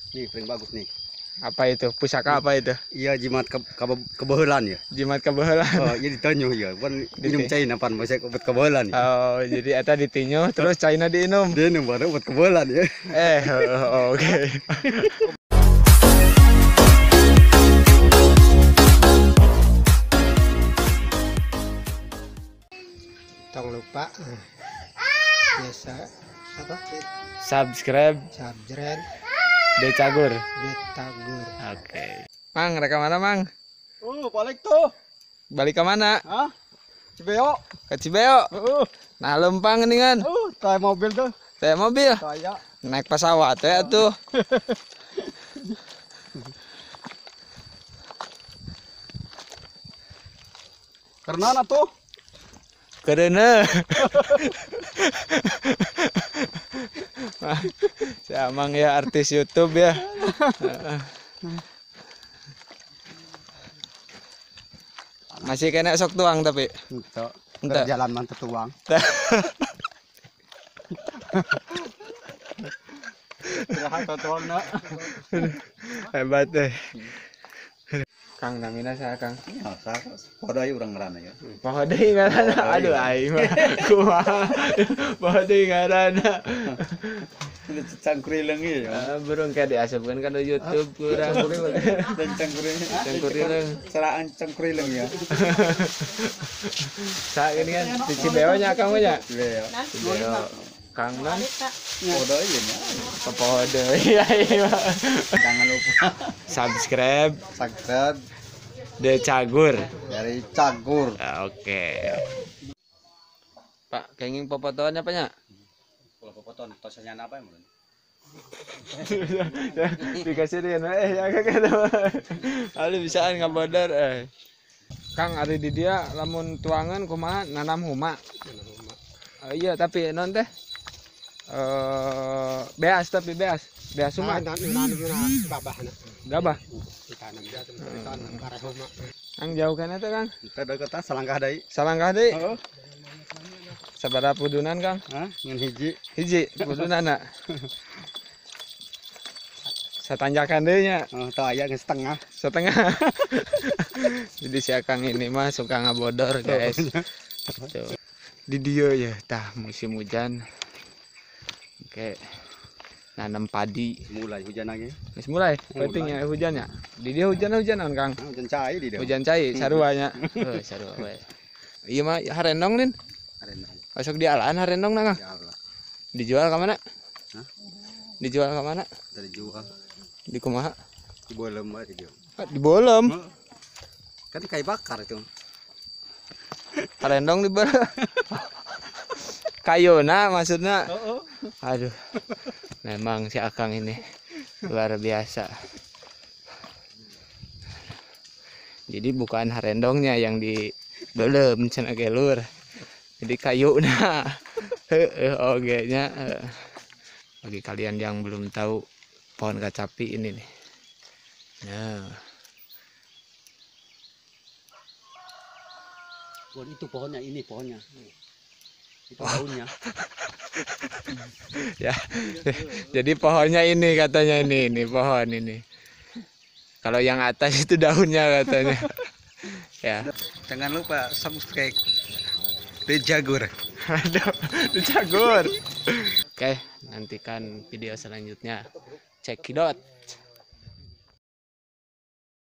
Nih paling bagus nih. Apa itu? Pusaka apa itu? Iya, jimat kebehelan ya. Jimat kebehelan. Oh, iya ditonyo ya. Kan minum China pan masih obat kebehelan. Ya. Oh, jadi eta ditinyo terus China diinum. Diinum baru obat kebehelan ya. Oke. Tong lupa biasa apa? Subscribe. Decagur. Decagur. Oke. Mang, reka mana, Mang? Balik tuh. Balik ke mana? Hah? Cibeo. Ke Cibeo. Nah, lempang ini kan. Teh mobil tuh. Teh mobil. Saya. Naik pesawat ya tuh. Karena tuh? Karena. Si Amang ya artis YouTube ya. Masih kena sok tuang tapi. Enggak. Jalan mantep tuang. Hebat deh. Kang namina saya Kang. Iya, saya poho deui urang ngaranna ya. Poho deui ngaranna. Aduh aing mah. Kumaha? Poho deui ngaranna. Cangkurileng ieu ya. Burung kayak diasupkeun kana YouTube kurang. Dan cangkurileng. Cangkurileng. Seraan cangkurileng ya. Sa ini kan di Cibeo nya Kang nya. Cibeo. Cibeo. Kang nan. Poho deui nya. Poho deui aing mah. Jangan lupa subscribe. Subscribe Decagur. Dari Cagur. Oke. Pak, kenging popotoan apa nya? Kalau popotoan tosnya apa ya, mun? Dikasih dia ya kakak. Aduh bisaan ngabodor eh. Kang ari di dia lamun tuangan kumaha nanam huma. Iya tapi non teh beas tapi beas. Beas huma. Gabah. Gabah. Ditanam ditanam bare huma. Kang jauh kana teh Kang? Teh deukeutan salangkah deui. Salangkah deui? Heeh. Sabaraha pudunan Kang? Hah? Ngan hiji. Hiji pudunanna. Satanjakan deui nya. Oh, teu aya geus setengah. Setengah. Jadi si Akang ini mah suka ngabodor, guys. Tuh. Di dieu ya tah musim hujan. Oke. Nanam padi. Mulai hujan lagi. Geus mulai, penting ya hujannya. Di dieu hujan-hujanan, Kang. Hujan cai di dieu. Hujan cai sarua nya. Heuh, sarua we. Ieu mah harendong lin. Harendong. Masuk di alaan harendong na, Kang? Dijual ka mana? Hah? Dijual ka mana? Dijual. Di kumaha? Di bolem aja di dieu. Di bolem. Kan kayu bakar itu. Harendong di bolem. Kayuna maksudnya. Aduh. Memang si Akang ini luar biasa. Jadi bukan harendongnya yang di belum cenah ge lur. Jadi kayuna. Heeh oge nya. Bagi kalian yang belum tahu pohon kacapi ini nih. Nah. Pohon itu pohonnya, ini pohonnya. Itu daunnya. Ya. Jadi pohonnya ini katanya ini pohon ini. Kalau yang atas itu daunnya katanya. Ya. Jangan lupa subscribe Decagur. Aduh, Decagur. Oke, nantikan video selanjutnya. Cekidot.